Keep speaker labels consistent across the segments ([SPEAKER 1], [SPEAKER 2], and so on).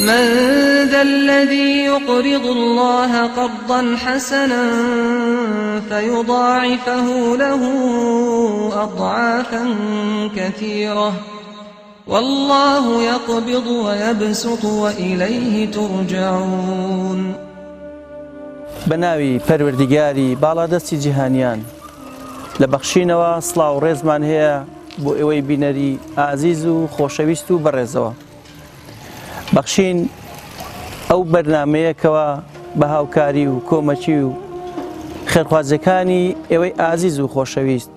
[SPEAKER 1] من ذا الذي يقرض الله قرضا حسنا فيضاعفه له أضعافا كثيرة والله يقبض ويبسط وإليه ترجعون.
[SPEAKER 2] بە ناوی پەروەردیگاری باڵادەستی جیهانیان لە بەخشینەوە سڵاو و ڕێزمان هەیە بۆ ئێوەی بینەری ئازیز و خۆشەویست و بەڕێزەوە. بەخشین ئەو بەرنامەیە کەوا بە هاوکاری و کۆمەکی و خێرخوازیەکانی ئێوەی ئازیز و خۆشەویست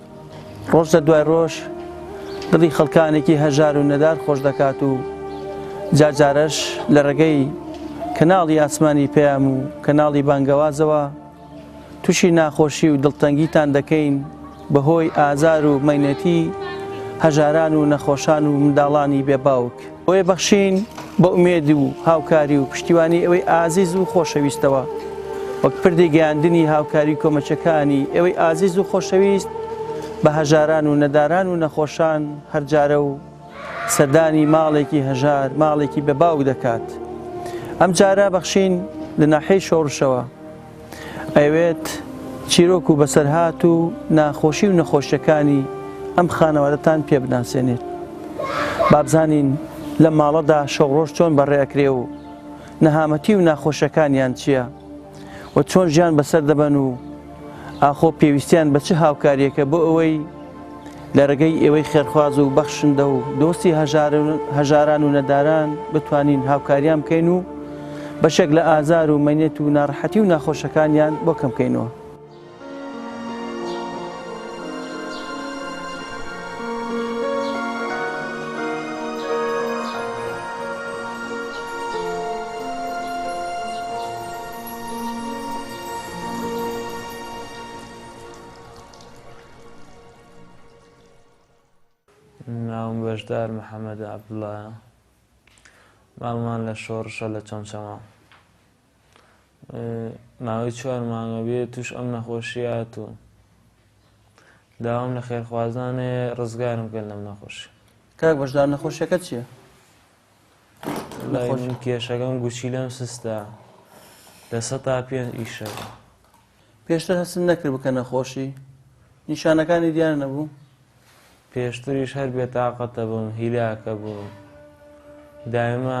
[SPEAKER 2] ڕۆژ لە دوای ڕۆژ دڵی خەڵکانێکی هەژار و نەدار خۆش دەکات و جارجارەش لە ڕێگەی کەناڵی ئاسمانی پەیام و کەناڵی بانگەوازەوە تووشی ناخۆشی و دڵتەنگیتان دەکەین بەهۆی ئازار و مەینەتی هەژاران و نەخۆشان و منداڵانی بێ باوک. بۆیە بەخشین بە ئومێد و هاوکاری و پشتیوانی ئێوەی ئازیز و خۆشەویستەوە وەک پردی گەیاندنی هاوکاری و کۆمەکەکانی ئێوەی ئازیز و خۆشەویست بە هەژاران و نەداران و نەخۆشان هەر جارە و سەردانی ماڵێکی هەژار ماڵێکی بە باوک دەکات. ئەم جارە بەخشین لە ناحیەی شۆڕشەوە ئەیەوێت چیرۆک و بەسەرهات و ناخۆشی و نەخۆشیەکانی ئەم خانەوادەتان پێ بناسێنێت. بابزانین لەم ماڵەدا شەوڕۆژ چۆن بەڕێ ئەکرێ و نەهامەتی و ناخۆشیەکانیان چیە و چۆن ژیان بەسەر دەبەن و ئاخۆ پێویستیان بە چ هاوکاریەکە بۆ ئەوەی لە ڕێگەی ئێوەی خێرخواز و بەخشندە و دۆستی هەژاران و نەداران بتوانین هاوکاریان بکەین و بەشێک لە ئازار و مەینەت و ناڕەحەتی و ناخۆشەکانیان بۆ کەم کەینەوە.
[SPEAKER 3] ناوم بەشدار محەممەد عەبدوڵایە ماڵمان لە شۆڕشە لە چەمچەماڵ ماوەی چوار مانگە بێ توش ئەم نەخۆشیە هاتووم داوام لە خێرخوازانێ ڕزگارم کەن لەم نەخۆشی
[SPEAKER 2] کاک بەشدار نەخۆشیەکە چییە؟
[SPEAKER 3] وەڵای من کێشەکەم گورچیلەم سستە 5% ئیشەکە
[SPEAKER 2] پێشتر هەستت نەکرد بکە نەخۆشی؟ نیشانەکانی دیار نەبوو؟
[SPEAKER 3] پێشتریش هەر بێتاقەتە بووم هیلاکە بووم دایمە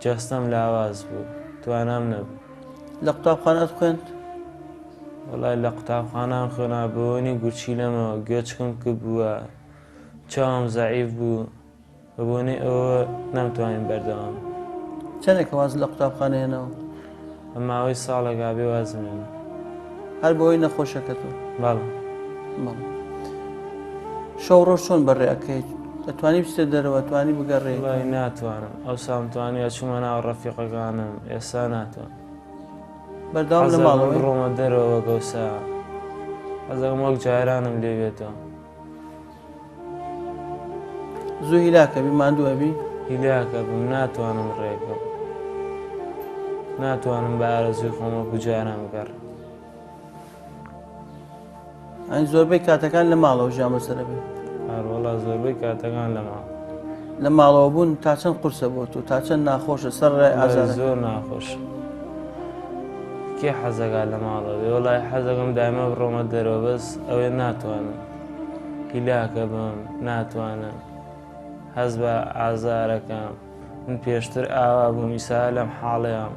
[SPEAKER 3] جەستەم لاواز بوو توانام نەبوو.
[SPEAKER 2] لە قوتابخانە ئەتخوێند؟
[SPEAKER 3] وەڵای لە قوتابخانەم خوێنا بەوەنی گورچیلەمەوە گوێچکم کپ بووە چاوم زەعیف بوو بە بۆنەی ئەوە نەمتوانی بەردەوام بم.
[SPEAKER 2] چەندێکە وازت لە قوتابخانە هێناوە؟
[SPEAKER 3] بە ماوەی ساڵێک ئابێ وازم هێنا.
[SPEAKER 2] هەر بەهۆی نەخۆشەکەتەوە؟
[SPEAKER 3] بەڵێ.
[SPEAKER 2] بەڵێ. شەو ڕۆژ چۆن بەڕێ ئەکەیت؟ ئەتوانی بچیتە دەرەوە ئەتوانی بگەڕێیت؟
[SPEAKER 3] وەڵای ناتوانم ئەوسام توانی ئەچوومە ناو ڕەفیقەکانم ئێستا ناتوانم.
[SPEAKER 2] بەردەوام لە
[SPEAKER 3] حەزەکەم
[SPEAKER 2] ماڵەوەی؟
[SPEAKER 3] بڕۆمە دەرەوە وەک ئەوسا حەزەکەم وەک جارانم لێ بێتەوە.
[SPEAKER 2] زوو هیلاکە بی ماندوو ئەبی؟
[SPEAKER 3] هیلاکە بم ناتوانم ڕێکەم ناتوانم بە ئارەزووی خۆم وەکو جاران بگەڕێم.
[SPEAKER 2] ئەنی زۆربەی کاتەکان لە ماڵەوە ژیان بەسەرە بێ؟
[SPEAKER 3] هەروەڵا زۆربەی کاتەکان لە ماڵ.
[SPEAKER 2] لە ماڵەوە بوون تا چەند قورسە بۆ تۆ تا چەند ناخۆشە سەر ڕێ ئازار
[SPEAKER 3] زۆر ناخۆش کێ حەزەکا لە ماڵەوە بێ وەڵای حەزەکەم دایمە بڕۆمە دەرەوە بەس ئەوێ ناتوانم هیلاکە بم ناتوانم هەست بە ئازارەکەم من پێشتر ئاوا بووم ئیسا لەم حاڵەیەم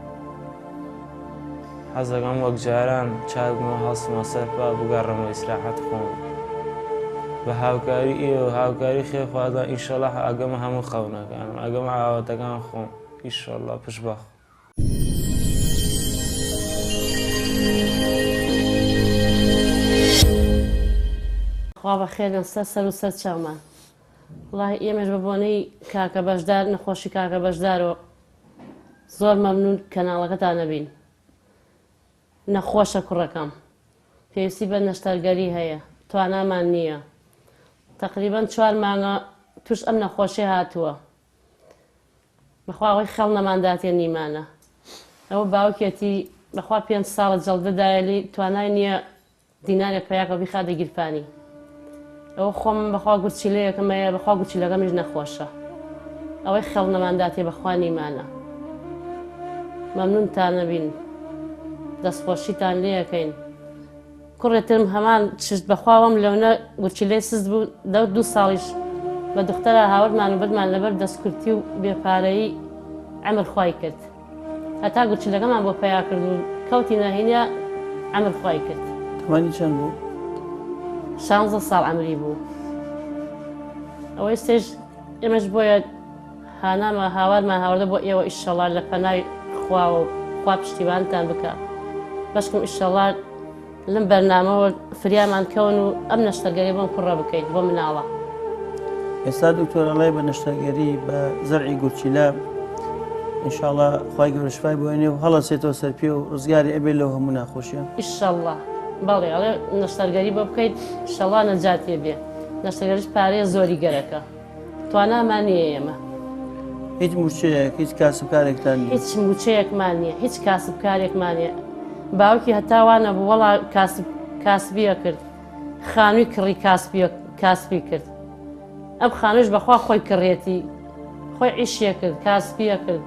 [SPEAKER 3] حەزەکەم وەک جاران چاک بمەوە هەڵسمە سەر پا بگەڕێمەوە ئیسراحەت خۆم بە هاوکاری ئێوە هاوکاری خێرخوازان ئیشەڵا ئەگەمە هەموو خەونەکانم ئەگەمە ئاواتەکان خۆم ئیشەڵا پشت بەخوا.
[SPEAKER 4] خوا بەخێربێن سەر سەر و سەر چاومان وەڵاهی ئێمەش بە بۆنەی کاکە بەشدار نەخۆشی کاکە بەشدارەوە زۆر مەمنون کەناڵەکەتان ئەبین نەخۆشە کوڕەکەم پێویستی بە نەشتەرگەری هەیە توانامان نییە تەقریبەن چوار مانگە توش ئەم نەخۆشی هاتووە بەخوا ئەوەی خێڵ نەمانداتێ نیمانە ئەوە باوکێتی بەخوا پێنج ساڵە جەڵدە دایەلی توانای نییە دینارێک پەیاکە بیخاتە گیرفانی ئەوە خۆم بەخوا گورچیلەیەکم هەیە بەخوا گورچیلەکەمیش نەخۆشە. ئەوەی خێڵ نەمانداتێ بەخوا نیمانە. مەمنونتان ئەبین دەستخۆشیتان لێ ئەکەین. کوڕێ ترم هەمان چشت بەخوا وەم لەونە گورچیلەی سست بوو دەور دوو ساڵیش بە دوختەرا هاوردمان و بردمان لەبەر دەستکورتی و بێ پارەیی عەمر خوای کرد هەتا گورچیلەکەمان بۆ پەیا کرد و کەوتینە هینیا عەمر خوای کرد.
[SPEAKER 2] تەمەنی چەند بوو؟
[SPEAKER 4] شانزە ساڵ عەمری بوو. ئەوەی سێش ئێمەش بۆیە هاناما هاوارمان هاوردە بۆ ئێوە ئیشەڵا لە پەنای خواوە و خوا پشتیوانتان بکا بەشکم ئیشەڵا لەم بەرنامەوە فریامان کەون و ئەم نەشتەرگەری بۆم کوڕە بکەیت بۆ مناڵە.
[SPEAKER 2] ئێستا دکتۆر ئەڵێ بە نەشتەرگەری بە زەرعی گورچیلە ئینشاڵا خوای گەورە شفای بۆ ئێنێ و هەڵەسێتەوە سەر پێ و ڕزگاری ئەبێ لەو هەموو ناخۆشیە.
[SPEAKER 4] ئیشەڵا بەڵێ ئەڵێ نەشتەرگەری بۆ بکەیت ئیشەڵا نەجاتێ بێ نەشتەرگەریش پارەیە زۆری گەرەکە. توانامان نییە ئێمە.
[SPEAKER 2] هیچ مووچەیەک، هیچ کاسبکارێکتان نییە؟
[SPEAKER 4] هیچ مووچەیەکمان نییە، هیچ کاسبکارێکمان نییە. باوکی هەتا وا نەبوو، وەڵا کاسب کاسبی ئەکرد، خانووی کڕی کاسبی کاسبی کرد. ئەم خانووش بەخوا خۆی کڕیەتی، خۆی عیشی ئەکرد، کاسبی ئەکرد.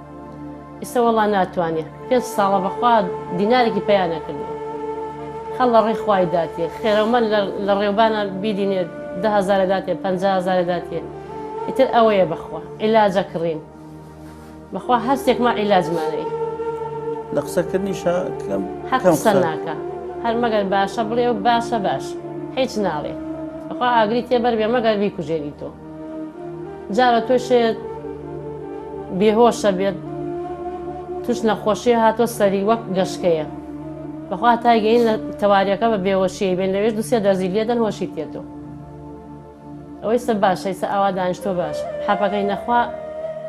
[SPEAKER 4] ئیسە وەڵا ناتوانێ پێنچ ساڵە بەخوا دینارێکی پەیا نەکردوە خەڵ لە ڕێی خوای داتێ خێرەومەند لە ڕێوبانە بیدینێ دە هەزارە داتێ پەنجا هەزارە داتێ ئیتر ئەوەیە بەخوا عیلاجە کڕین بەخوا هەرسێکمان عیلاجمانەوێ.
[SPEAKER 2] لە قسەکردنیشا کەم
[SPEAKER 4] هەر قسە ناکا هەر مەگەر باشە بڵێ و باشە باش هیچ ناڵێ بەخوا ئاگری تێ بەر بێ مەگەر بیکوژێنی تۆ. جارە تۆشێ بێهۆشە بێت توش نەخۆشی هاتۆ سەری وەک گەشکەیە بەخوا تا گەین لە تەواریەکە بە بێهۆشیی بێن لەوێش دوسێ دەرزی لێدەن هۆشی تێتۆ ئەوەی سە باشە ئیسە ئاوا دانیشتۆ باش حەپەکەی نەخوا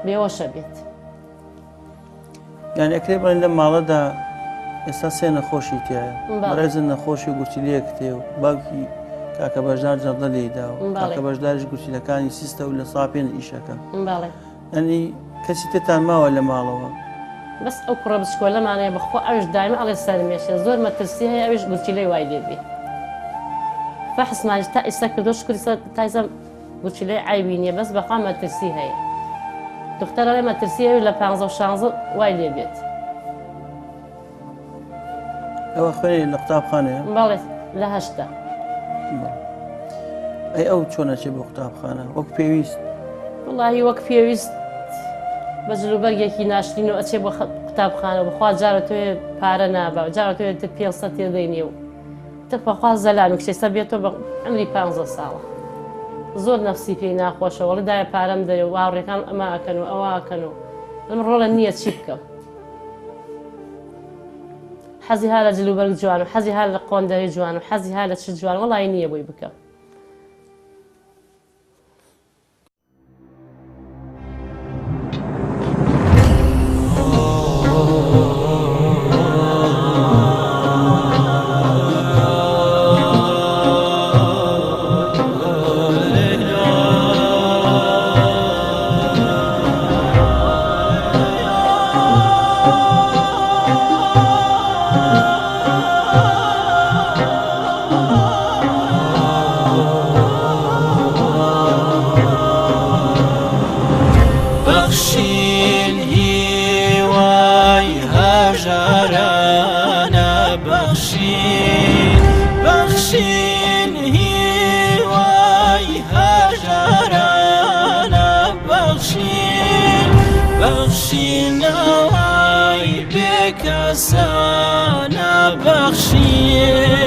[SPEAKER 4] بێهۆشە بێت.
[SPEAKER 2] یانی ئەکرێ بڵێن لەم ماڵەدا ئێستا سێ نەخۆشی تایە بەڕێزن نەخۆشی و گورچیلەیەکت هەیە و باوکی کاکە بەشدار جەڵدە لێی دا و کاکە بەشداریش گورچیلەکانی سیستە و لە ساپێن ئیشەکە ینی کەسی ترتان ماوە لە ماڵەوە؟
[SPEAKER 4] بەس ئەو کوڕە بچکۆلەمانەیە بەخوا ئەویش دایمە ئەڵێ سەرمێشێ زۆر مەترسی هەیە ئەویش گورچیلەی وای لێ بێ فەحسمانیش تا ئیستا کردوە شکر تا ئیستا گورچیلەی عەیبی نیە بەس بەخوا مەترسی هەیە دختەر ئەڵێ مەترسی هەیە لە پانزە و شانزە وای لێ بێت.
[SPEAKER 2] ئەوە خوێنی لە قوتابخانەیە؟
[SPEAKER 4] بەڵێ لە هەشتا.
[SPEAKER 2] ئەی ئەو چۆن ئەچێ بۆ قوتابخانە وەک پێویست؟
[SPEAKER 4] وەڵاهی وەک پێویست بە جلوبەرگێکی ناشرین و ئەچێ بۆ قوتابخانە بخوا جارە تۆێ پارە نابا جارە تۆێ تر پێ تێ دەینێ و تخ بەخوا زەلامی کچێ سە بێتۆ بە عەمری پانزە ساڵە زۆر نەفسی پێی ناخۆشە وەڵی دایە پارەم دەرێ و هاوڕێکانم ئەمە ئەکەن و ئەوە ئەکەن و ئەم ڕۆڵە نییە چی بکەم حەزی ها لە جلوبەرگ جوان و حەزی ها لە قۆندەری جوان و حەزی ها لە چ جوان وەڵی نییە بۆی بکەم.
[SPEAKER 5] بەخشین هیوای هەژارانە بەخشین بەخشین هیوای هەژارانە بەخشین بەخشین نەوای بێکەسانە بەخشین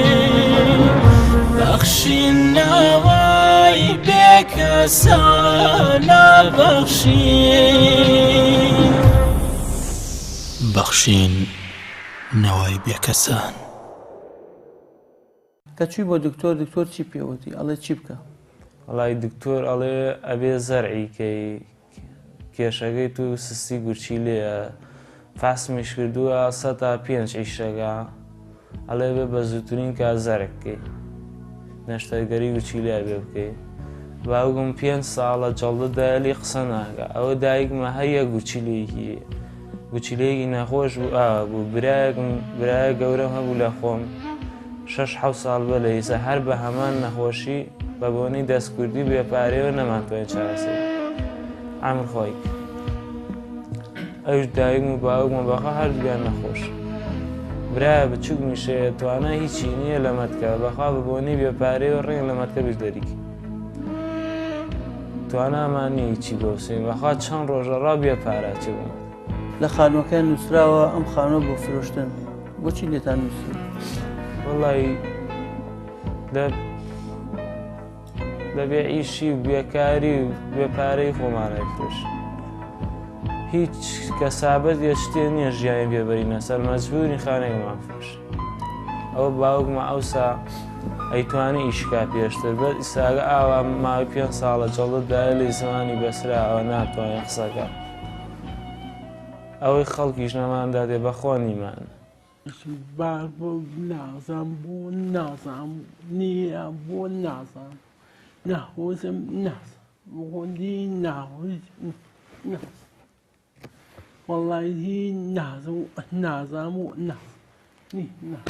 [SPEAKER 5] بەخشین نەوای بێکەسانە بەخشین. بەخشین نەوای بێکەسان.
[SPEAKER 2] کە چووی بۆ دکتۆر دکتۆر چی پێ وتی ئەڵێ چی بکە؟
[SPEAKER 3] وەڵای دکتۆر ئەڵێ ئەبێ زەرعی کەی کێشەکەی تو سستی گورچیلەیە فەحسمیش کردووە سەتا پێنج ئیشەکە ئەڵێ بێ بە زووترین کات زەرگ بکەی نەشتەرگەری گورچیلە بێ بکەی باوکم پێنج ساڵە جەڵدە دایەلی قسە ناکە ئەوە دایکمە هەر یەک گورچیلەیەکی گورچیلەیەکی نەخۆش بوو ئاوا بوو برایەکم برایە گەورەم هەبوو لە خۆم شەش حەوت ساڵ بەر لە ئیستا هەر بە هەمان نەخۆشی بە بۆنەی دەستکوردی و بێ پارەیەوە نەمانتوانی چارەسەری عەمر خۆی کرد. ئەویش دایکم و باوکمە بەخوا هەردوویان نەخۆش. برایە بچووکمیش هەیە توانای هیچی نییە لە مەتکە بەخوا بە بۆنەی بێ پارەیەوە ڕێن لە مەتکەبیش دەریک. توانامان نییە هیچی بۆ بسێنین بەخوا چەند ڕۆژە ڕا بێ پارە چێ بۆ مەتکە.
[SPEAKER 2] لە خانووەکەیان نووسراوە ئەم خانووە بۆ فرۆشتن بۆچی لێتان نووسی؟
[SPEAKER 3] وەڵی لە لە بێ ئیشی و بێکاری و بێ پارەی خۆمان ئەیفرۆشین هیچ کەسابەت یە شتێ نییە ژیانی بێبەرینە سەر مەجبوری خانێکمان فرۆش ئەوە باوکمە ئەوسا ئەیتوانی ئیشکا پێشتر بەس ئیساگە ئاوا ماوەی پێ ساڵە جەڵدە دایە لە زمانی بەسراوە ناتوانێت قسەکە ئەوەی خەڵکیش نەماندادێ بەخۆ نیمان
[SPEAKER 6] بار بۆ نازام بۆ نازام نییە بۆ نازام نەخۆشم نازام خۆندی ناخۆش نازام وەڵی نازم نازام و ناز نی ناز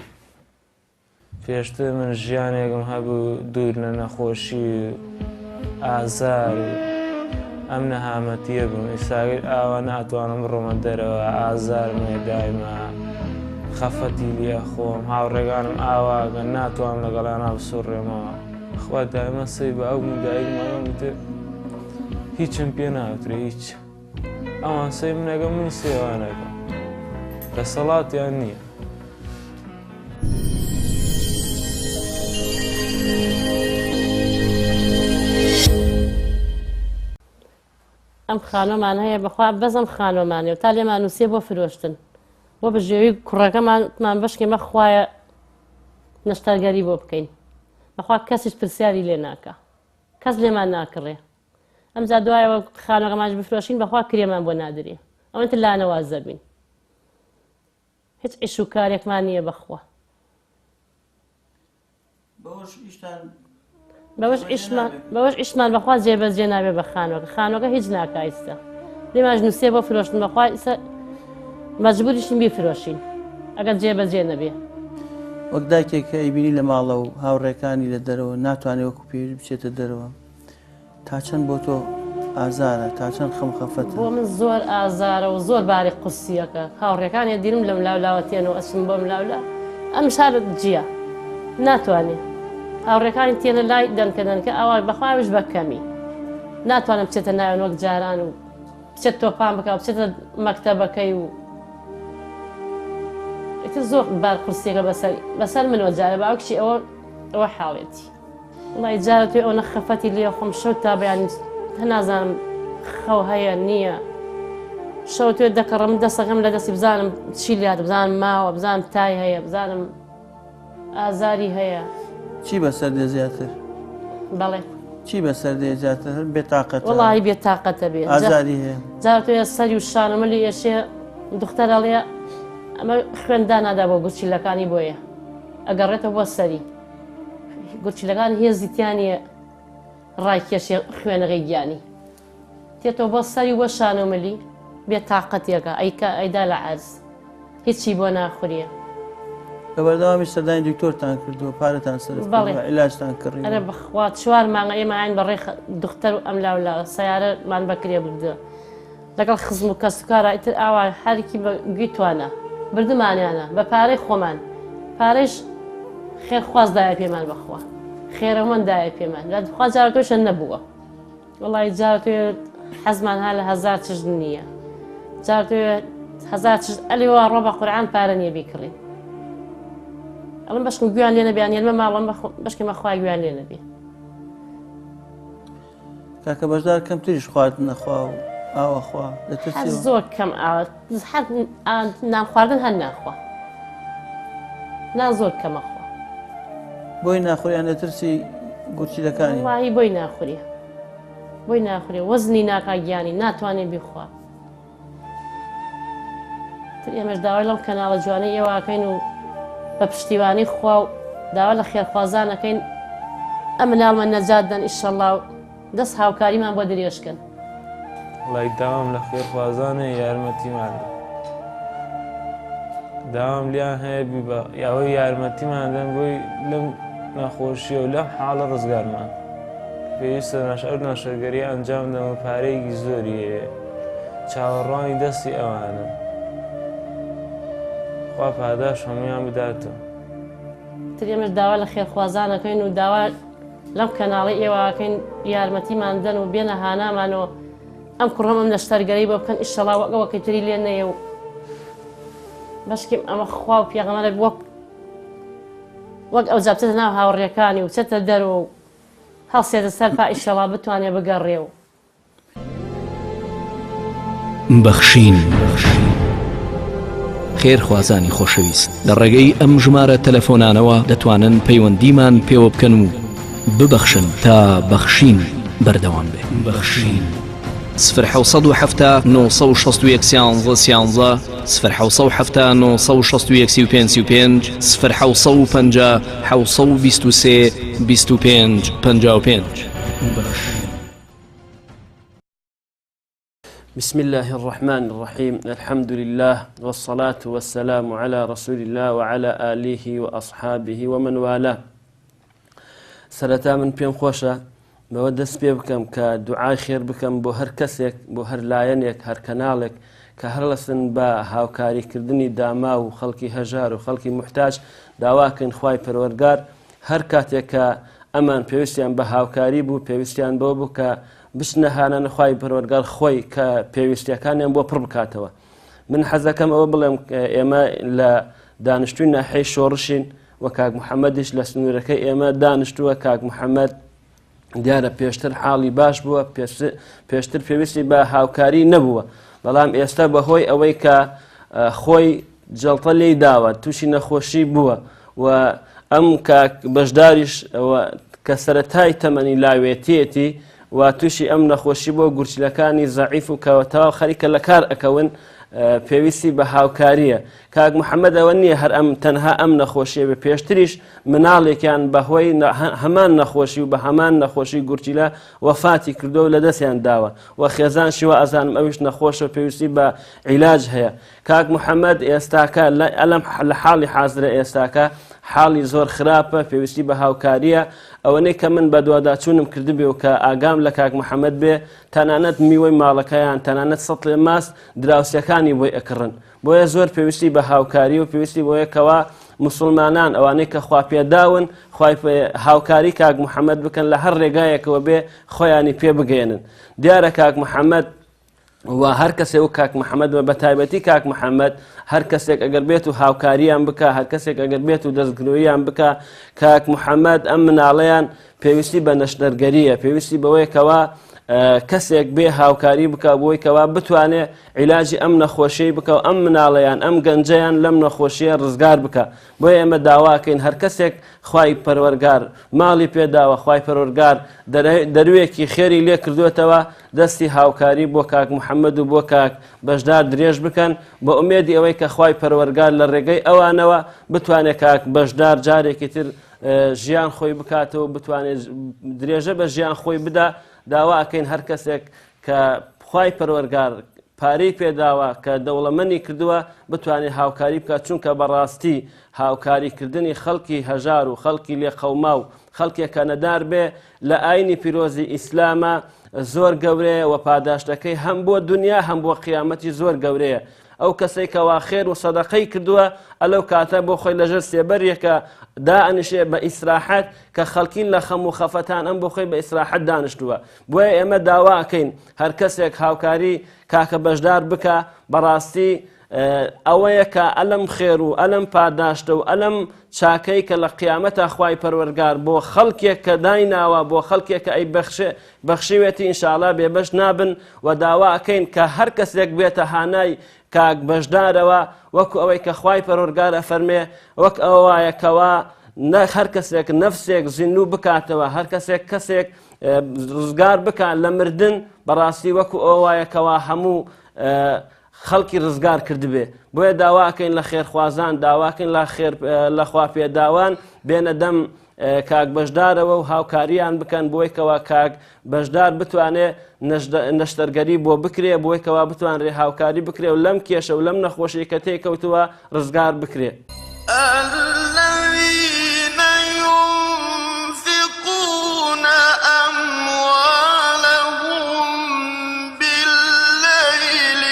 [SPEAKER 3] پێشتر من ژیانێکم هەبوو دوور لە نەخۆشی و ئازار و ئەم نەهامەتیە بووم ئیساگر ئاوا ناتوانم بڕۆمە دەرەوە ئازارم هەیە دایمە خەفەتی لێ خۆم هاوڕێگانم ئاواگەن ناتوانم لەگەڵیانا بسوڕێمەوە خوا دایمە سەی باوکم و دایکم ئەڵێم ئیتر هیچم پێ ناوترێ هیچ ئەوان سەی منەکەم من سێوانەکەم دەسەڵاتیان نییە.
[SPEAKER 4] ئەم خانۆمان هەیە بەخوا بەس ئەم خانۆمانێ و تا لێمان نووسێ بۆ فرۆشتن بۆ بژێوی کوڕەکەمانمان بەشکێمە خوایە نەشتەرگەری بۆ بکەین بەخوا کەسیش پرسیاری لێ ناکە کەس لێمان ناکڕێ ئەمجا دوایەوە خانەکەمانش بفرۆشین بەخوا کرێمان بۆ نادرێ ئەوەتر لانەواز دەبین هیچ ئیش و کارێکمان نییە بەخوا.
[SPEAKER 2] بەوەش ئیشتان
[SPEAKER 4] بەوەش ئیشمان بەوەش ئیشمان بەخوا جێبەجێ نابێ بە خانوەکە خانوەکە هیچ ناکا ئیستا لێماش نووسێ بۆ فرۆشتن بەخوا ئیستا مەجبوریشین بیفرۆشین ئەگەر جێبەجێ نەبێ.
[SPEAKER 2] وەک دایکێک کە ئەیبینی لە ماڵە و هاوڕێکانی لە دەرەوە ناتوانێ وەکو پێویست بچێتە دەرەوە تا چەند بۆ تۆ ئازارە؟ تا چەند خەم خەفەتە؟
[SPEAKER 4] بۆ من زۆر ئازارە و زۆر باری قورسیەکە هاوڕێکانی دیرم لەم لاو لاوە تێن و ئەچم بۆم لاولا ئەمش هەر جیە ناتوانێ هاوڕێکانی تێنە لای دەنکە دەنکە ئەوە بەخواویش بە کەمی ناتوانم بچێتە ناوێن وەک جاران و بچێت تۆپان بکە و بچێتە مەکتەبەکەی و ئیتر زۆر بار قورسیەکە بەسەر بەسەر منەوە جارە باوکشی ئەوە ئەوە حاڵێتی. وەڵای جارە تۆی ئەونە خەفەتی لێ خۆم شەو تا بەیانی هە نازانم خەو هەیە نییە شەو توێ دەکەڕم دەسەکەم لە دەستی بزانم چی لات بزانم ماوە بزانم تای هەیە بزانم ئازاری هەیە
[SPEAKER 2] چی بەسەر دێ زیاتر؟
[SPEAKER 4] بەڵێ
[SPEAKER 2] چی بەسەر دێ زیاتر هەر بێتاقەتە
[SPEAKER 4] وەڵی بێتاقەتە بێ
[SPEAKER 2] ئازاری هەیە
[SPEAKER 4] جار تۆ سەری و شانەمە لێ ئێشێ دختەر ئەڵێ ئەمە خوێن دانادا بۆ گورچیلەکانی بۆیە ئەگەڕێتەوە بۆ سەری گورچیلەکان هێزی تیا نییە ڕایکێشێ خوێنەکەی گیانی تێتەوە بۆ سەری بۆ شان و ملی بێ تاقەتێکە ئەیکا ئەیدا لە عەرز هیچی بۆ ناخوریە.
[SPEAKER 2] بە بەردەوامی سەردانی دکتۆرتان کردووە پارەتان سەرف کردووە عیلاجتان کڕیوە؟
[SPEAKER 4] ئەرێ بەخوا چوار مانگە ئێمە ئاین بەڕێ دختەر و ئەملاو لا سەیارەمان بەکرێ بردووە لەگەڵ خزم و کەسوکارا ئیتر ئاوا هەرکی بە گوی توانا بردمانیانە بە پارەی خۆمان پارەیش خێرخواز دایە پێمان بەخوا خێرەومەند دایە پێمان خوا جارەکەشە نەبووە وڵی جارتێ حەزمان ها لە هەزار چشت نییە جارتێ هەزار چشت ئەلێ وا ڕۆ بە قورعان پارە نییە بیکڕین ئەڵم بەشکم گویان لێ نەبیان یەنمە ماڵم بەشکە مەخوا گویان لێ نەبێ
[SPEAKER 2] کاکە بەشدار کەمتریش خواردن ئەخوا و ئاو ئەخوا لە
[SPEAKER 4] هەر
[SPEAKER 2] ترسیەوە.
[SPEAKER 4] زۆر کەم ئاوە هەر نان خواردن هەر ناخوا نان زۆر کەم ئەخوا.
[SPEAKER 2] بۆی ناخۆری یان لە ترسی گورچیلەکانی؟
[SPEAKER 4] وەڵاهی بۆی ناخوری بۆی ناخوری وەزنی ناکا گیانی ناتوانێ بیخوا. تر ئێمەش داوای لەم کەناڵە جوانەی ئێوە ئەکەین و بە پشتیوانی خوا و داوا لە خێرخوازان ئەکەین ئەم مناڵمە نەجات دەن ئیشەڵا و دەست هاوکاریمان بۆ درێژ کەن.
[SPEAKER 3] وەڵای داوام لە خێرخوازان هەیە یارمەتیمان دەن داوام لیان هەیە بیبە یاوەی یارمەتیمان دەن بۆی لەم نەخۆشیە و لەم حاڵە ڕزگارمان پێویستە ناش ئەو نەشەرگەری ئەنجام دەم و پارەیەکی زۆری هەیە. چاوەڕوانی دەستی ئەوانم. خوا پاداش هەموویان بداتەوە.
[SPEAKER 4] تر ئێمەش داوا لە خێرخوازان ئەکەین و داوا لەم کەناڵەی ئێوە ئەکەین یارمەتیمان دەن و بێنە هانامان و ئەم کوڕەم ئەم نەشتەرگەری بۆ بکەن ئیشەڵا وەک ئەوەکەی تری لێ نەیە و بەشکیم ئەمە خوا و پێغەمبەرێک وەک وەک ئەوجا بچێتە ناو هاوڕێکانی و بچێتە دەرەوە و هەڵسێتە سەر پا ئیشەڵا بتوانێ بگەڕێ و
[SPEAKER 7] بەخشین. خێرخوازانی خۆشەویست لە ڕێگەی ئەم ژمارە تەلەفۆنانەوە دەتوانن پەیوەندیمان پێوە بکەن و ببەخشن تا بەخشین بەردەوام بێ. بەخشین. سفر 770 961 13 13 سفر 770 961 35 35 سفر 750 723 25 55. بەخشین.
[SPEAKER 2] بسم الله الرحمن الرحيم الحمد لله والصلاة والسلام على رسول الله وعلى آله وأصحابه ومن والاه سەرەتا من پێم خۆشە بەوە دەست پێ بکەم کە دوعای خێر بکەم بۆ هەر کەسێک بۆ هەر لایەنێک هەر کەناڵێک کە هەڵەسن بە هاوکاریکردنی داما و خەڵکی هەژار و خەڵکی محتاج داواکەین خوای پەروەرگار هەر کاتێک کە ئەمان پێویستیان بە هاوکاری بوو پێویستیان بەوە بوو کە بچنە هانان خوای پەروەردگار خۆی کە پێویستیەکانیان بۆ پڕ بکاتەوە من حەزەکەم ئەوە بڵێم ئێمە لە دانیشتوی ناحیەی شۆڕشین و کاک محەممەدیش لە سنوورەکەی ئێمە دانیشتووە کاک محەممەد دیارە پێشتر حاڵی باش بووە پێشتر پێویستی بە هاوکاری نەبووە بەڵام ئێستا بەهۆی ئەوەی کە خۆی جەڵتە لێی داوە تووشی نەخۆشی بووە و ئەم کاک بەشداریش کە سەتای تەمەنی لاوێتیەتی و تووشی ئەم نەخۆشی بۆ گورچلەکانی زەعیف و کەوەتەوە خەریکە لە کار ئەکەون پێویستی بە هاوکاریە کاک محەممەد ئەوە نییە هەر ئەم تەنها ئەم نەخۆشیە بێ پێشتریش مناڵێکیان بەهۆی هەمان نەخۆشی و بە هەمان نەخۆشی گورچیلە وەفاتی کردو و لە دەستیان داوە و خێزان شیوە ئەزانم ئەویش نەخۆشە پێویستی بە عیلاج هەیە کاک محەممەد ئێستاکە ئەلم لە حاڵی حازرە ئێستاکە حاڵی زۆر خراپە پێویستی بە هاوکاریە ئەوەنەی کە من بەدواداچوونم کردبێ و کە ئاگام لە کاک محەممەد بێ تەنانەت میوەی ماڵەکەیان تەنانەت سەتڵێ ماست دراوسەکانی بۆی ئەکڕن بۆیە زۆر پێویستی بە هاوکاری و پێویستی بۆیە کەوا موسڵمانان ئەوانەی کە خوا پێداون خوای هاوکاری کاک محەممەد بکەن لە هەر ڕێگایەکەوە بێ خۆیانی پێ بگەێنن دیارە کاک محەممەد و هەر کەسێ و کاک محەممەد بە تایبەتی کاک محەممەد هەر کەسێک ئەگەر بێت و هاوکاریان بکە هەر کەسێک ئەگەر بێت و دەستگرۆیان بکە کاک محەممەد ئەم مناڵەیان پێویستی بە نەشتەرگەریە پێویستی بەوەیە کەوا کەسێک بێ هاوکاری بکە بۆی کەوا بتوانێ عیلاجی ئەم نەخۆشیەی بکە و ئەم مناڵەیان ئەم گەنجەیان لەم نەخۆشیە ڕزگار بکە بۆیە ئێمە داواکەین هەر کەسێک خوای پەروەرگار ماڵی پێداوە خوای پەروەرگار دەروێکی خێری لێ کردوێتەوە دەستی هاوکاری بۆ کاک محەممەد و بۆ کاک بەشدار درێژ بکەن بە ئومێدی ئەوەی کە خوای پەروەرگار لە ڕێگەی ئەوانەوە بتوانێت کاک بەشدار جارێکی تر ژیان خۆی بکاتەوە بتوانێت درێژە بە ژیان خۆی بدا داوا ئەکەین هەر کەسێک کە خوای پەروەرگار پارەی پێداوە کە دەوڵەمەنی کردووە بتوانێت هاوکاری بکات چونکە بەڕاستی هاوکاریکردنی خەڵکی هەژار و خەڵکی لێقەوما و خەڵکێک کە نەدار بێ لە ئاینی پیرۆزی ئیسلامە زۆر گەورەیە و پاداشتەکەی هەم بۆ دنیا هەم بۆ قیامەتی زۆر گەورەیە ئەو کەسەی کەوا خێر و سەدەقەی کردووە ئەلەو کاتە بۆ خۆی لەژێر سێبەرێکە دائەنیشێ بە ئیسراحەت کە خەڵکین لە خەم و خەفەتان ئەم بۆ خۆی بە ئیسراحەت دانیشتووە بۆیە ئێمە داوا ئەکەین هەر کەسێک هاوکاری کاکە بەشدار بکا بەڕاستی ئەوەیە کە ئەلم خێر و ئەلم پاداشتە و ئەلم چاکەی کە لە قیامەتا خوای پەروەرگار بۆ خەڵکێک کە دایناوە بۆ خەڵکێک کە ئەی بەخشێ بەخشیوێتی ئینشاءاللە بێبەش نابن و داوا ئەکەین کە هەر کەسێک بێتە هانای کاک بەشدارەوە وەکو ئەوەی کە خوای پەروەرگار ئەفەرمێ وەک ئەوە وایە کەوا نە هەر کەسێک نەفسێک زیندوو بکاتەوە هەر کەسێک کەسێک ڕزگار بکات لە مردن بەڕاستی وەکو ئەوە وایە کەوا هەموو خەڵکی ڕزگار کردبێ بۆیە داواکەین لە خێرخوازان داواکەین لە خێر لە خواپێداوان بێنە دەم کاک بەشدارەوە و هاوکاریان بکەن بۆی کەوا کاک بەشدار بتوانێ نەشتەرگەری بۆ بکرێ بۆی کەوا بتوانرێ هاوکاری بکرێ و لەم کێشە و لەم نەخۆشی کە تێکەوتووە ڕزگار بکرێ.
[SPEAKER 8] الذین ينفقون أموالهم بالليل.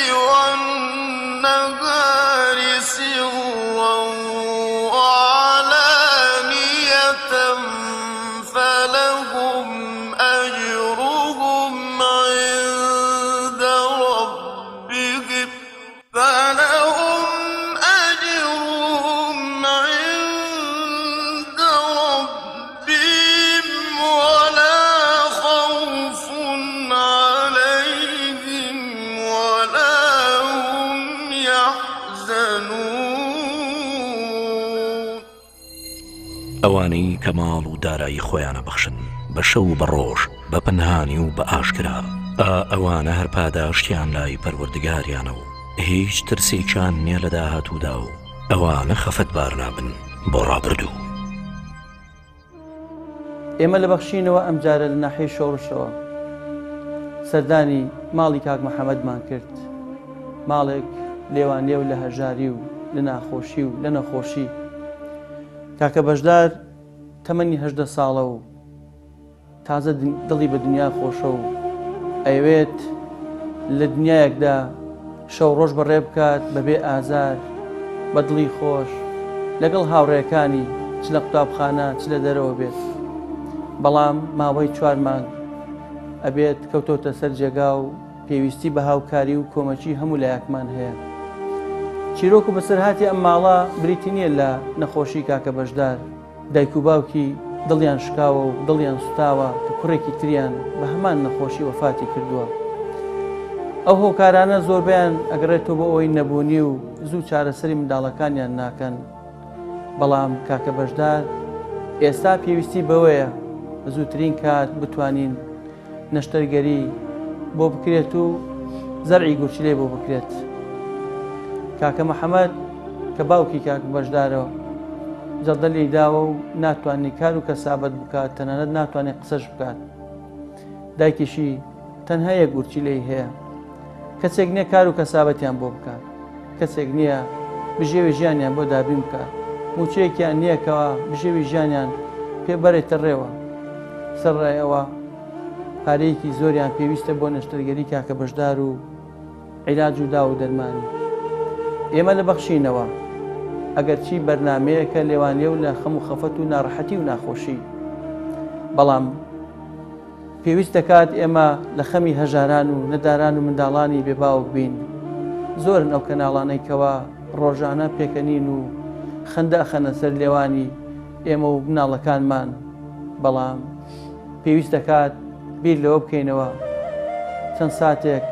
[SPEAKER 8] يحزنون.
[SPEAKER 7] ئەوانەی کە ماڵ و دارایی خۆیان ئەبەخشن بە شەو و بە ڕۆژ، بە پەنهانی و بە ئاشکرا، ئا ئەوانە هەر پاداشتیان لای پەروەردگاریانە و هیچ ترسێکیان نیە لە داهاتوودا و ئەوانە خەفەتبار نابن بۆ ڕابردوو.
[SPEAKER 2] ئێمە لە بەخشینەوە ئەمجارە لە ناحیەی شۆڕشەوە سەردانی ماڵی کاک محەمەدمان کرد، ماڵێک لێوانلێو لە هەژاری و لە ناخۆشی و لە نەخۆشی. کاکە بەشدار تەمەنی 18 ساڵە و تازە دڵی بە دنیا خۆشە و ئەیەوێت لە دنیایەکدا شەو ڕۆژ بەڕێ بکات بەبێ ئازار، بە دڵی خۆش لەگەڵ هاوڕێکانی چ لە قوتابخانە چ لە دەرەوە بێت. بەڵام ماوەی چوار مانگ ئەبێت کەوتۆتە سەر جێگا و پێویستی بە هاوکاری و کۆمەکی هەموو لایەکمان هەیە. چیرۆک و بەسەرهاتی ئەم ماڵە بریتی نییە لە نەخۆشی کاکە بەشدار، دایک و باوکی دڵیان شکاوە و دڵیان سوتاوە کە کوڕێکی تریان بە هەمان نەخۆشی وەفاتی کردووە. ئەو هۆکارانە زۆربەیان ئەگەڕێتەوە بۆ ئەوەی نەبوونی و زوو چارەسەری منداڵەکانیان ناکەن. بەڵام کاکە بەشدار ئێستا پێویستی بەوەیە بە زووترین کات بتوانین نەشتەرگەری بۆ بکرێت و زەرعی گورچیلەی بۆ بکرێت. کاکە محەمەد کە باوکی کاک بەشدارە جەڵدە لێی داوە و ناتوانێت کار و کەسابەت بکات، تەنانەت ناتوانێت قسەش بکات. دایکیشی تەنها یەک گورچیلەی هەیە. کەسێک نییە کار و کەسابەتیان بۆ بکات، کەسێک نییە بژێوی ژیانیان بۆ دابین بکات، مووچەیەکیان نییە کەوا بژێوی ژیانیان پێ بەرێتە ڕێوە. سەرەڕای ئەوە پارەیەکی زۆریان پێویستە بۆ نەشتەرگەری کاکە بەشدار و عیلاج و داو و دەرمانی. ئێمە لە بەخشینەوە، ئەگەرچی بەرنامەیەکە لێوانلێو لە خەم و خەفەت و ناڕەحەتی و ناخۆشی، بەڵام پێویست دەکات ئێمە لە خەمی هەژاران و نەداران و منداڵانی بێ باوک بین. زۆرن ئەو کەناڵانەی کەوا ڕۆژانە پێکەنین و خەندە ئەخەنە سەر لێوانی ئێمە و مناڵەکانمان، بەڵام پێویست دەکات بیر لەوە بکەینەوە چەند ساتێک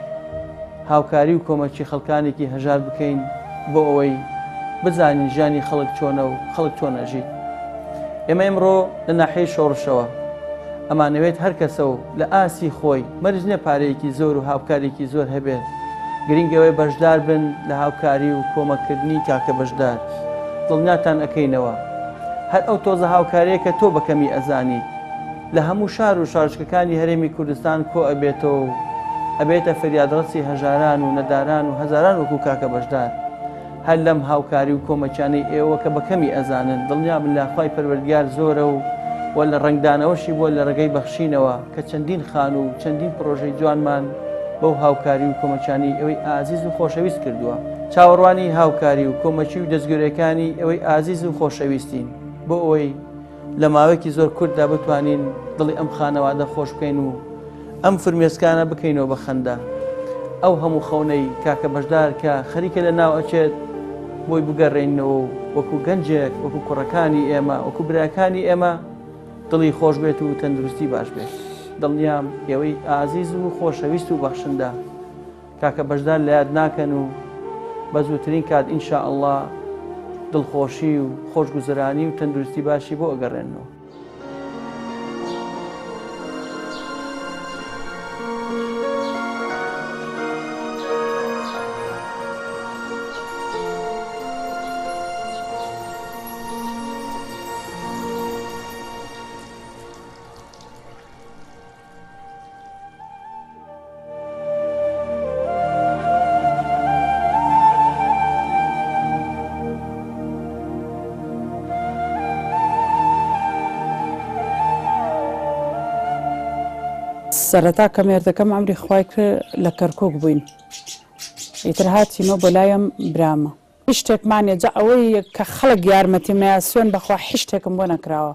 [SPEAKER 2] هاوکاری و کۆمەکی خەڵکانێکی هەژار بکەین بۆ ئەوەی بزانین ژیانی خەڵک چۆنە و خەڵک چۆن ئەژیت. ئێمە ئمڕۆ لە ناحیەی شۆڕشەوە ئەمانەوێت هەر کەسە و لە ئاستی خۆی، مەرج نییە پارەیەکی زۆر و هاوکارێکی زۆر هەبێت، گرنگ ئەوەیە بەشدار بن لە هاوکاری و کۆمەککردنی کاکە بەشدار. دڵنیاتان ئەکەینەوە هەر ئەو تۆزە هاوکارییە کە تۆ بە کەمی ئەزانیت لە هەموو شار و شارۆچکەکانی هەرێمی کوردستان کۆ ئەبێتەوە و ئەبێتە فریادڕەسی هەژاران و نەداران و هەزاران وەکوو کاکە بەشدار. هەر لەم هاوکاری و کۆمەکیانەی ئێوە کە بە کەمی ئەزانن دڵنیابن لە خوای پەروەردگار زۆرە و وە لە ڕەنگدانەوەشی بووە لە ڕێگەی بەخشینەوە کە چەندین خانوو و چەندین پڕۆژەی جوانمان بەو هاوکاری و کۆمەکیانەی ئێوەی ئازیز و خۆشەویست کردووە. چاوەڕوانی هاوکاری و کۆمەکی و دەستگۆرێکانی ئێوەی ئازیز و خۆشەویستین بۆ ئەوەی لە ماوەیەکی زۆر کورتدا بتوانین دڵی ئەم خانەوادە خۆش بکەین و ئەم فرمێسکانە بکەینەوە بە خەندە. ئەو هەموو خەونەی کاکە بەشدار کە خەریکە لە ناو ئەچێت بۆی بگەڕێینەوە و وەکو گەنجێک، وەکو کوڕەکانی ئێمە، وەکو براکانی ئێمە دڵی خۆش بێت و تەندروستی باش بێت. دڵنیام ئێوەی ئازیز و خۆشەویست و بەخشندە کاکە بەشدار لە یاد ناکەن و بە زووترین کات ان شاء اللە دڵخۆشی و خۆشگوزەرانی و تەندروستی باشی بۆ ئەگەڕێننەوە.
[SPEAKER 9] سەرەتا کە مێردەکەم ئەمری خوای کرد لە کەرکک بووین ئیتر هاتینەوە بۆ لایم برامە هیچ شتێکمان نیە جا ئەوەی کە خەڵک یارمەتیم نەیا سوێن بەخوا هیچ شتێکم بۆ نەکراوە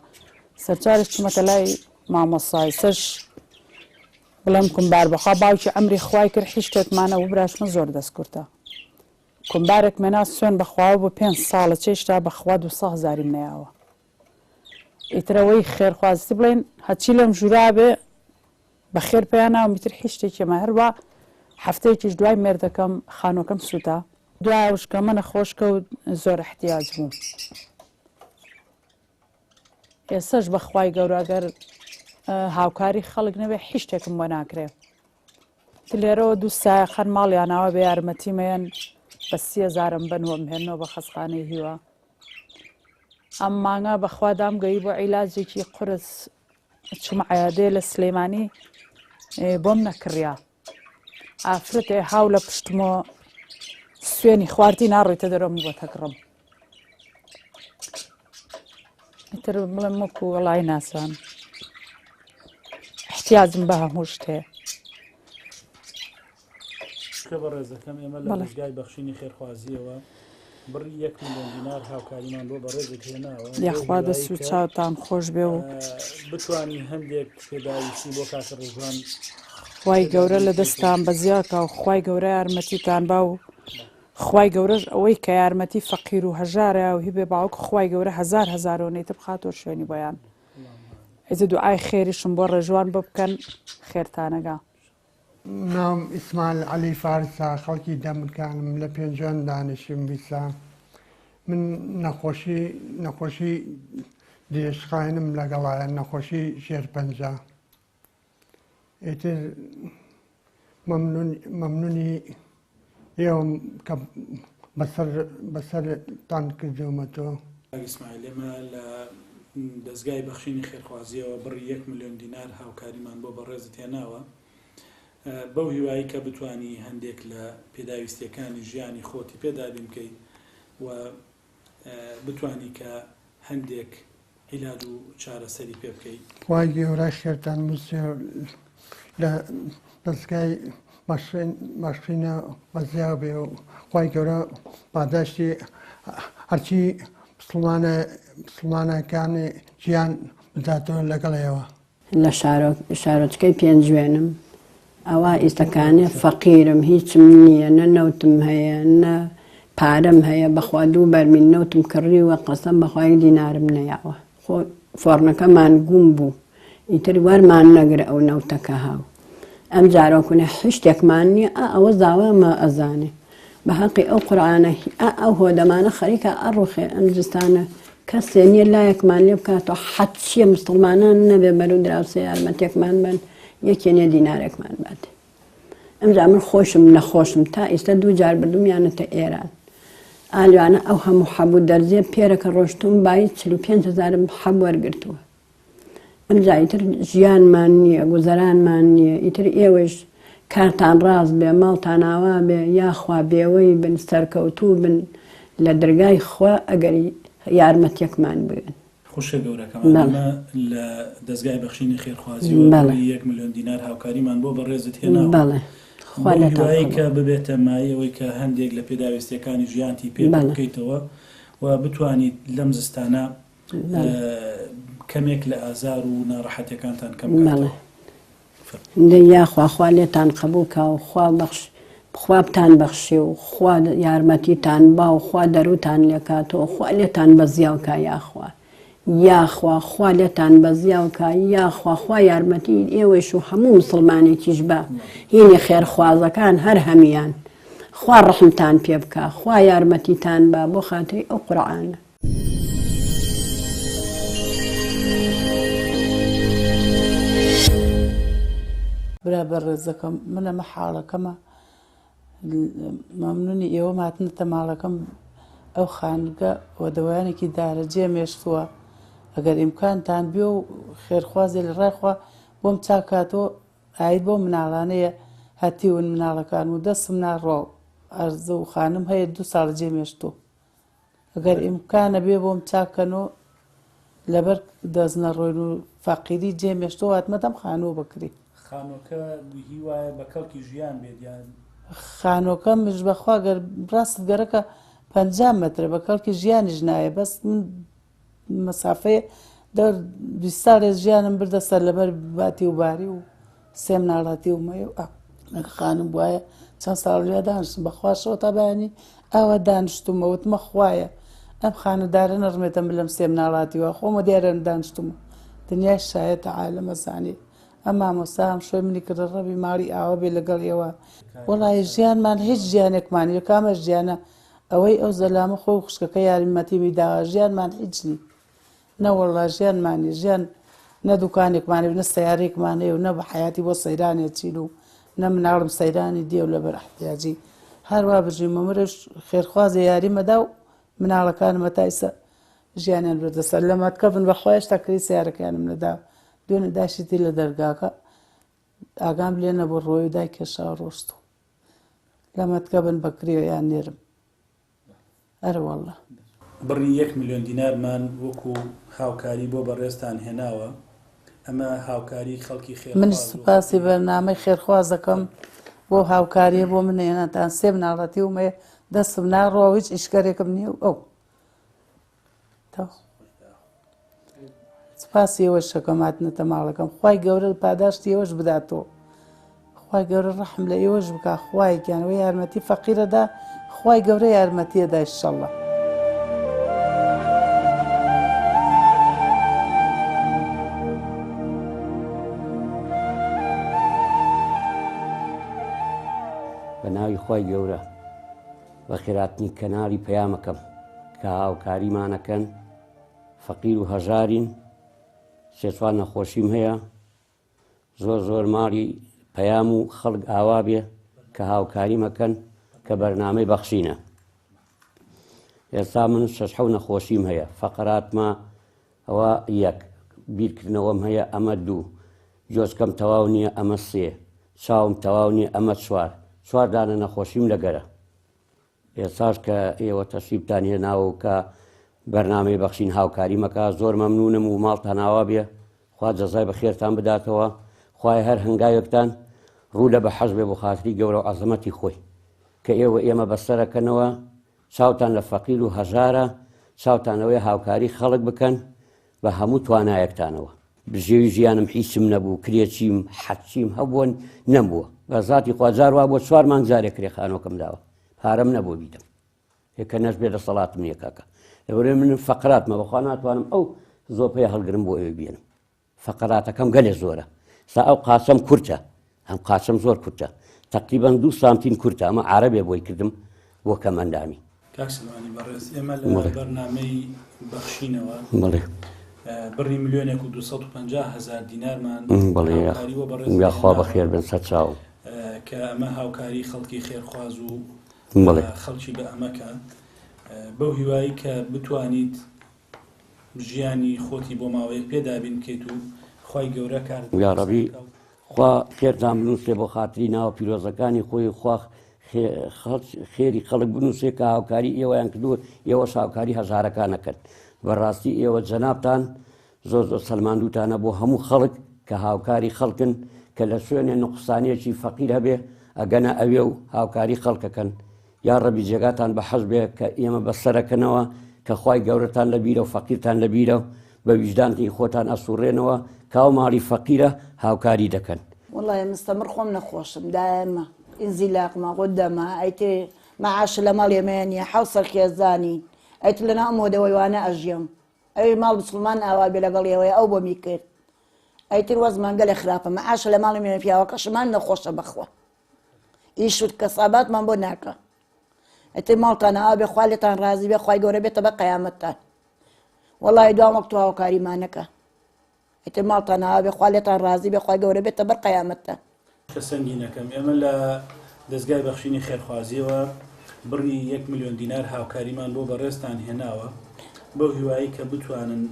[SPEAKER 9] سەرچارش چومەتە لای مامۆستای سەش بڵێم کومبار بەخوا باوکی عەمری خوای کرد هیچ شتێکمان نەبوو براشمە زۆر دەست کورتە کومبارێک مێنا سوێن بەخواوە بۆ پێنج ساڵە چێشتا بەخوا دوسە هەزاریم نەیاوە ئیتر ئەوەی خێرخوازی بڵێن هەرچی لەم ژوورا بێ بەخێر پێیان ناوم ئیتر هیچ شتێکی مە هەروا هەفتەیەکیش دوای مێردەکەم خانووەکەم سووتا. دوای وشکەمە نەخۆش کەوت زۆر احتیاج بووم. ئێسەش بە خوای گەورە گەر هاوکاری خەڵک نەبێ هیچ شتێکم بۆ ناکرێ. لێرەوە دوو سایەقەن ماڵیاناوە بە یارمەتی مەیەن بە سیەزارم بن وەم هێنەوە بە خەسخانەی هیوا. ئەم مانگە بەخوا دام گەی بۆ عیلاجێکی قورس چووم عیادێ لە سلەیمانی بۆم نەکڕیا ئافرەتێ هاو لە پشتمۆ سوێنی خواردی ناڕۆیتە دەرەوە من بۆ تەکڕم ئیتر بڵێم وەکو وەڵای ناسان احتیاجم بە هەموو شتێ
[SPEAKER 8] خوشکە بەڕێزەکەم ئێمە لە دەزگای بەخشینی خێرخوازیەوە بڕی یەک ملیۆن دینار هاوکاریمان بۆ بەڕێزت هێناوە
[SPEAKER 9] یاخوا دەست و چاوتان خۆش بێ و
[SPEAKER 8] بتوانی هەندێک پێداویستی بۆ کاکە ڕێزوان
[SPEAKER 9] خوای گەورە لە دەستان بەزیاکە و خوای گەورە یارمەتیتان با و خوای گەورەش ئەوەی کە یارمەتی فەقیر و هەژارە و هی بێ باوک خوای گەورە هەزار هەزارۆنەی تر بخاتەوە شوێنی بۆیان ئیتر دوعای خێریشم بۆ ڕێژوان بۆ بکەن خێرتانەگا.
[SPEAKER 10] ناوم ئیسماعیل عەلی فارسە خەڵکی دەمرکانم لە پێنجوێن دانیشیم ویسا من نەخۆشی نەخۆشی درێژخایەنم لەگەڵایە نەخۆشی شێرپەنجە ئیتر مەمنون مەمنونی ئێوەم کە بەسەر بەسەرتان کردومەتەوە.
[SPEAKER 8] کاک ئیسماعیل ئێمە لە دەزگای بەخشینی خێرخوازیەوە بڕی یەک ملیۆن دینار هاوکاریمان بۆ بەڕێزت هێناوە بەو هیوای کە بتوانی هەندێک لە پێداویستیەکانی ژیانی خۆتی پێ دابین بکەی و بتوانی کە هەندێک عیلاج و چارەسەری پێ بکەی.
[SPEAKER 10] خوای گەورە خێرتان بنوسێ لە دەزگای بەخشینە بەزیاو بێ و خوای گەورە پاداشتی هەرچی مسوڵمانە مسوڵمانەکانی جیهان بداتەوە لەگەڵ ئێوە.
[SPEAKER 11] لە شارۆچکەی پێنجوێنم ئەوا ئیستەکانێ فەقیرم هیچم نییە نە نەوتم هەیە نە پارەم هەیە بەخوا دوو بەرمیل نەوتم کڕیوە قەسەم بەخوا یەک دینارم نەیاوە خۆ فۆڕنەکەمان گوم بوو ئیتر وەرمان نەگرە ئەو نەوتەکە هاو ئەم جارۆکونە هیچ شتێکمان نییە ئا ئەوە زاوامە ئەزانێ بە هەقی ئەو قورعانە ئا ئەو هۆدەمانە خەریکە ئەڕوخێ ئەم زستانە کەسێ نییە لایەکمان لێ بکاتەوە حەچیە مسڵمانان نەبێ بەرو دراوسێ یارمەتێکمان بن یەکێ نییە دینارێکمان بات ئەمجا من خۆشم نەخۆشم تا ئیستا دوو جار بردومیانەتە ئێران ئالوانە ئەو هەموو حەب و دەرزیە پێرەکە ڕۆشتوم بایی 45 هزارم حەب وەرگرتووە ئەمجا ئیتر ژیانمان نییە گوزەرانمان نییە ئیتر ئێوەش کارتان ڕاست بێ ماڵتان ئاوا بێ یاخوا بێوەی بن سەرکەوتوو بن لە درگای خوا ئەگەر یارمەتیەکمان بگەن.
[SPEAKER 8] خوشکە گەورەکەمان ئێمە لە دەزگای بەخشینی خێرخوازیەوە بڕی یەک ملیۆن دینار هاوکاریمان بۆ بەڕێزت هێناوە بەو هیوایەی کە ببێتە مایەی ئەوەی کە هەندێک لە پێداویستیەکانی ژیانتی پێ پڕ بکەیتەوە و بتوانیت لەم زستانە کەمێک لە ئازار و ناڕەحەتیەکانتان کەم بکاتەوە.
[SPEAKER 11] دەی یاخوا خوا لێتان قبوڵ کا و خوا بەخش خوا بتان بەخشێ و خوا یارمەتیتان با و خوا دەروتان لێکاتەوە خوا لێتان بەزیاو کا یاخوا یاخوا خوا لێتان بەزیاو کا یاخوا خوا یارمەتی ئێوەیش و هەموو مسڵمانێکیش با هینی خێرخوازەکان هەر هەمیان خوا ڕەحمتان پێ بکا خوا یارمەتیتان با بۆ خاتری ئەو قورعانە.
[SPEAKER 9] برا بەڕێزەکەم من ئەمە حاڵەکەمە مەمنونی ئێوەم هاتنەتە ماڵەکەم ئەو خانگە وەدەوایانێکی دارە جێ مێشتووە ئەگەر ئیمکانتان بێ و خێرخوازێ لە ڕای خوا بۆم چاکاتەوە ئاید بۆ مناڵانەیە هەتیون مناڵەکان و دەستم ناڕوا و ئەرز و خانم هەیە دوو ساڵ جێ مێشتوو گەر ئیمکانە بێ بۆم چاک کەن و لەبەر دەست نەڕۆین و فەقیری جێ مێشتەوە هاتمە دەم خانوو بکری.
[SPEAKER 8] خانوەکە هی وایە بە کەڵکی ژیان بێت یان؟
[SPEAKER 9] خانوەکە مش بەخوا گەر ڕاستت گەرەکە 50 مەترە بە کەڵکی ژیانیش نایە بەس من مەسافەیە دەور 20 ساڵێ ژیانم بردە سەر لەبەر باتی و باری و سێ مناڵ هەتیومەیە و ئەگەر خانم بوایە چەند ساڵ لێ دانیشتم بەخوا شەو تا بەیانی ئاوا دانیشتومە وتمە خوایە ئەم خانەدارە نەڕمێتە ملم سێ مناڵاتی وا خۆمە دیارە دانیشتومە دنیای شایەتە عالەمە زانێ. ئەم مامۆستا ئەم شۆی منی کردە ڕەبی ماڵی ئاوا بێ لەگەڵ ئێوە وەڵی ژیانمان هیچ ژیانێکمان نیە کامە ژیانە ئەوەی ئەو زەلامە خۆی و خوشکەکە یارمەتیمی داوە ژیانمان هیچ نی نەوەڵا ژیانمان نیە ژیان نە دوکانێکمان هەیە و نە سەیارەیەکمان هەیە و نە بە حەیاتی بۆ سەیرانێ چین و نە مناڵم سەیرانی دێ و لەبەر ئەحتیاجی هەروا بژیم و مرش خێرخوازێ یاریمەدا و مناڵەکانم هەتا ئیسە ژیانیان بردە سەر لە مەتکەبن بەخوا هێشتا کرێی سەیارەکەیانم نەدا دوێنێ داشیتی لە دەرگاکە ئاگام لێ نەبوو ڕۆی و دای کێشا ڕۆشت و لە مەتکەبن بە کرێیان نێرم ئەرەوەڵا.
[SPEAKER 8] بڕی یەک ملیۆن دینارمان وەکو هاوکاری بۆ بەڕێزتان هێناوە، ئەمە هاوکاری خەڵکی
[SPEAKER 9] منیش
[SPEAKER 8] خێرخواز و
[SPEAKER 9] سوپاسی
[SPEAKER 8] خەڵکی.
[SPEAKER 9] بەرنامەی خێرخواز دەکەم بۆ هاوکاریە بۆ من هێناتان سێ مناڵەتیوم هەیە دەستم ناڕوا و هیچ ئیشکەرێکم نییە و ئەو سپاسی ئێوەش ئەکەم هاتنەتە ماڵەکەم خوای گەورە پاداشتی ئێوەش بداتەوە خوای گەورە ڕەحم لە ئێوەش بکا خوای گیان وە یارمەتی فەقیرەدا خوای گەورە یارمەتیەدا ئیشەڵڵا.
[SPEAKER 12] بە ناوی خوای گەورە بەخێراتنی کەناڵی پەیامەکەم کە هاوکاریمانەکەن فەقیر و هەژارین سێ چوار نەخۆشیم هەیە زۆر زۆر ماڵی پەیام و خەڵک ئاوا بێ کە هاوکاریمەکەن کە بەرنامەی بەخشینە ئێستا من شەش حەو نەخۆشیم هەیە فەقەراتمە ئەوە یەک بیرکردنەوەم هەیە ئەمە دوو جۆچکەم تەواو نییە ئەمە سێ چاوم تەواو نییە ئەمە چوار چوار دانە نەخۆشیم لەگەرە ئێستاش کە ئێوە تەشریفتان هێناوە و کە بەرنامەی بەخشین هاوکاری مەکا زۆر مەمنونم و ماڵتان ئاوا بێ خوا جەزای بەخێرتان بداتەوە خوایە هەر هەنگاوێکتان ڕوو لە بەحەش بێ بۆ خاتری گەورە و عەزەمەتی خۆی کە ئێوە ئێمە بەسەرەکەنەوە چاوتان لە فەقیر و هەژارە چاوتان لەوەیە هاوکاری خەڵک بکەن بە هەموو توانایەکتانەوە. بژێوی ژیانم هیچم نەبوو، کرێچیم، حەچیم هەبووە نەمبووە. بە زاتی خوا جار وابووە چوار مانگ جارێک کرێ خانووەکەم داوە، پارەم نەبووە بیدەم. ئێ کە نەشبێ دەسەڵاتم نییە کاکە. لەبەرئەوەی من فەقراتمە بەخوا ناتوانم ئەو زۆپەیە هەڵگرم بۆ ئەوێ بێنم. فەقەراتەکەم گەلێ زۆرە سا ئەو قاچەم کورتە ئەم قاچەم زۆر کورتە تەقریبەن دوو سانتیم کورتە ئەمە عارەبێ بۆی کردم بۆ کەمئەندامی.
[SPEAKER 8] کاک سلمانی بەڕێز ئێمە لە
[SPEAKER 12] بەڵێ.
[SPEAKER 8] بەرنامەی بەخشینەوە
[SPEAKER 12] بەڵێ.
[SPEAKER 8] بڕی ملیۆنێک و 250 هەزار دینارمان
[SPEAKER 12] بەڵێ
[SPEAKER 8] هاوکاری بۆ بەڕێزت
[SPEAKER 12] یاخوا
[SPEAKER 8] هێناوە
[SPEAKER 12] بەخێر بن سەرچاوم.
[SPEAKER 8] کە ئەمە هاوکاری خەڵکی خێرخواز و
[SPEAKER 12] بەڵێ.
[SPEAKER 8] خەڵکی بە ئەمەکە بەو هیوایی کە بتوانیت ژیانی خۆتی بۆ ماوەیەک پێ دابین بکەیت و خوای گەورە کارت بۆ ئاسان
[SPEAKER 12] یاڕەبی
[SPEAKER 8] بکا و.
[SPEAKER 12] خوا خێرتان بنوسێ بۆ خاتری ناوە پیرۆزەکانی خۆی خوا خێری خەڵک بنوسێ کە هاوکاری ئێوەیان کردووە ئێوەش هاوکاری هەژارەکان ئەکەن بەڕاستی ئێوە جەنابتان زۆر زۆر سەلماندوتانە بۆ هەموو خەڵک کە هاوکاری خەڵکن کە لە شوێنێ نوقسانیەکی فەقیر هەبێ ئەگەنە ئەوێ و هاوکاری خەڵکەکەن یاڕەبی جێگاتان بەحەز بێ کە ئێمە بەسەرەکەنەوە کە خوای گەورەتان لەبیرە و فەقیرتان لەبیرە و بە ویژدانتی خۆتان ئەسوڕێنەوە کاو ماڵی فەقیرە هاوکاری دەکەن.
[SPEAKER 13] وەڵای مستەمڕ خۆم نەخۆشم دایەمە ئینزیلاقمە غودەمە ئەیتر مەعاش لە ماڵ ئێمەیە نیە حەوت سەر خێزانین ئەیتر لەناو ئەم هۆدەوەیوانە ئەژیەم ئەوی ماڵ بسڵمان ئاوا بێ لەگەڵ ئێوەیە ئەو بۆمی کرد ئەیتر وەزمان گەلێ خراپە مەعاش لە ماڵی مێ پیاوەکەشمان نەخۆشە بەخوا ئیش و کەساباتمان بۆ ناکا ئیتر ماڵتان ئاوا بێ خوا لێتان ڕازی بێ خوای گەورە بێتە بە قەیامەتتان وەڵی دوام وەک تو هاوکاریمانەکە ئیتر ماڵتان ئاوا بێ خوا لێتان ڕازی بێ خوای گەورە بێتە بەر قەیامەتتان.
[SPEAKER 8] کە سەنگینەکەم ئێمە لە دەزگای بەخشینی خێرخوازیەوە بڕی یەک ملیۆن دینار هاوکاریمان بۆ بەڕێزتان هێناوە بەو هیوایەی کە بتوانن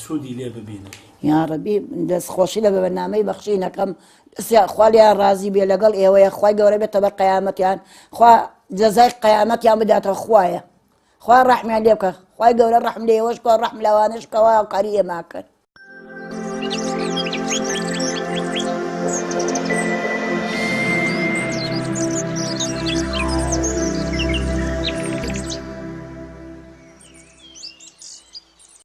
[SPEAKER 8] سوودی لێ ببینن.
[SPEAKER 13] یاڕەبی دەست خۆشی لە بەرنامەی بەخشینەکەم دەستیان خوا لێیان ڕازی بێ لەگەڵ ئێوەیە خوای گەورە بێتە بەر قەیامەتیان خوا جەزای قەیامەتیان بداتەوە خوایە خوا ڕەحمیان لێ بکە خوای گەورە ڕەحم لە ئێوەش بکە ڕەحم لەوانەش بکە وا هاوکاری ئێمە کەن.